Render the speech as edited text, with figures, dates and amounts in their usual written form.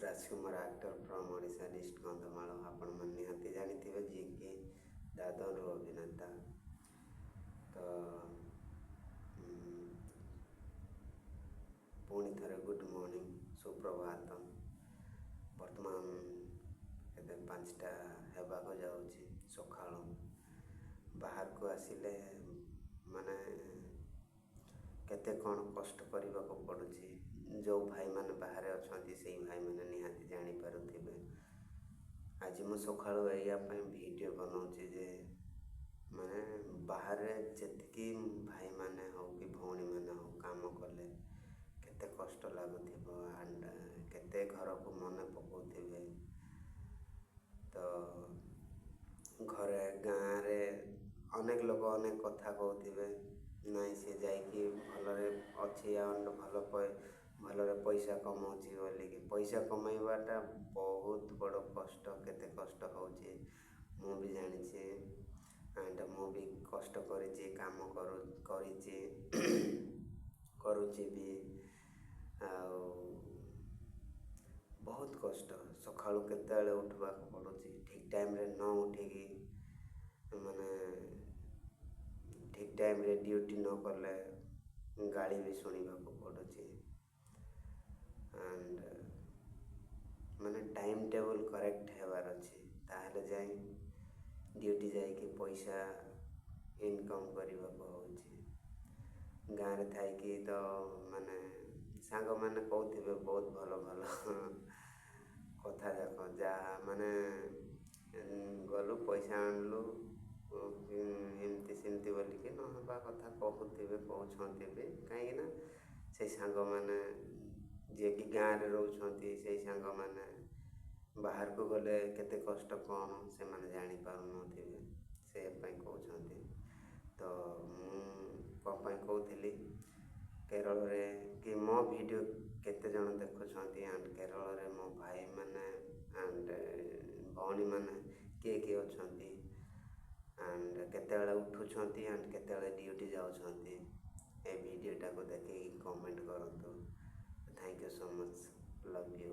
Rajkumar, actor from Odisha dist Kandhamal. ଆପଣମାନେ ନିହାତି ଜାଣିଥିବେ, ଯିଏକି ଦାଦନରୁ ଅଭିନେତା। ତ ପୁଣି ଥରେ ଗୁଡ଼୍ ମର୍ଣ୍ଣିଂ, ସୁପ୍ରଭାତ। ବର୍ତ୍ତମାନ ଏବେ 5ଟା ହେବାକୁ ଯାଉଛି ସକାଳୁ। ବାହାରକୁ ଆସିଲେ ମାନେ କେତେ କ'ଣ କଷ୍ଟ କରିବାକୁ ପଡ଼ୁଛି, ଯେଉଁ ଭାଇମାନେ ବାହାରେ ଅଛନ୍ତି, ସେଇ ଭାଇମାନେ ନିହାତି ଜାଣିପାରୁଥିବେ। ଆଜି ମୁଁ ସକାଳୁ ଏଇଆ ପାଇଁ ଭିଡ଼ିଓ ବନାଉଛି ଯେ ମାନେ ବାହାରେ ଯେତିକି ଭାଇମାନେ ହଉ କି ଭଉଣୀମାନେ ହଉ, କାମ କଲେ କେତେ କଷ୍ଟ ଲାଗୁଥିବ ଆଣ୍ଡ କେତେ ଘରକୁ ମନେ ପକାଉଥିବେ। ତ ଘରେ, ଗାଁରେ ଅନେକ ଲୋକ ଅନେକ କଥା କହୁଥିବେ, ନାଇଁ ସେ ଯାଇକି ଭଲରେ ଅଛି ଆଣ୍ଡ ଭଲରେ ପଇସା କମାଉଛି ବୋଲିକି। ପଇସା କମାଇବାଟା ବହୁତ ବଡ଼ କଷ୍ଟ। କେତେ କଷ୍ଟ ହେଉଛି ମୁଁ ବି ଜାଣିଛି ଆଣ୍ଡ ମୁଁ ବି କଷ୍ଟ କରିଛି, କାମ କରିଛି, କରୁଛି ବି। ଆଉ ବହୁତ କଷ୍ଟ। ସକାଳୁ କେତେବେଳେ ଉଠିବାକୁ ପଡ଼ୁଛି, ଠିକ୍ ଟାଇମ୍ରେ ନ ଉଠିକି, ମାନେ ଠିକ୍ ଟାଇମ୍ରେ ଡ୍ୟୁଟି ନ କଲେ ଗାଳି ବି ଶୁଣିବାକୁ ପଡ଼ୁଛି। ଆଣ୍ଡ ମାନେ ଟାଇମ୍ ଟେବୁଲ୍ କରେକ୍ଟ ହେବାର ଅଛି, ତାହେଲେ ଯାଇ ଡ୍ୟୁଟି ଯାଇକି ପଇସା ଇନକମ୍ କରିବାକୁ ହେଉଛି। ଗାଁରେ ଥାଇକି ତ ମାନେ ସାଙ୍ଗମାନେ କହୁଥିବେ ବହୁତ ଭଲ ଭଲ କଥା ଯାକ, ଯାହା ମାନେ ଗଲୁ, ପଇସା ଆଣିଲୁ, ଏମିତି ସେମିତି ବୋଲିକି ନ ହେବା କଥା କହୁଥିବେ, କହୁଛନ୍ତି ବି। କାହିଁକିନା ସେଇ ସାଙ୍ଗମାନେ ଯିଏକି ଗାଁରେ ରହୁଛନ୍ତି, ସେଇ ସାଙ୍ଗମାନେ ବାହାରକୁ ଗଲେ କେତେ କଷ୍ଟ କ'ଣ ସେମାନେ ଜାଣିପାରୁନଥିବେ, ସେ ପାଇଁ କହୁଛନ୍ତି। ତ ମୁଁ କ'ଣ ପାଇଁ କହୁଥିଲି, କେରଳରେ କି ମୋ ଭିଡ଼ିଓ କେତେ ଜଣ ଦେଖୁଛନ୍ତି ଆଣ୍ଡ କେରଳରେ ମୋ ଭାଇମାନେ ଆଣ୍ଡ ଭଉଣୀମାନେ କିଏ କିଏ ଅଛନ୍ତି ଆଣ୍ଡ କେତେବେଳେ ଉଠୁଛନ୍ତି ଆଣ୍ଡ କେତେବେଳେ ଡ୍ୟୁଟି ଯାଉଛନ୍ତି, ଏ ଭିଡ଼ିଓଟାକୁ ଦେଖିକି କମେଣ୍ଟ କରନ୍ତୁ। Thank you so much, love you.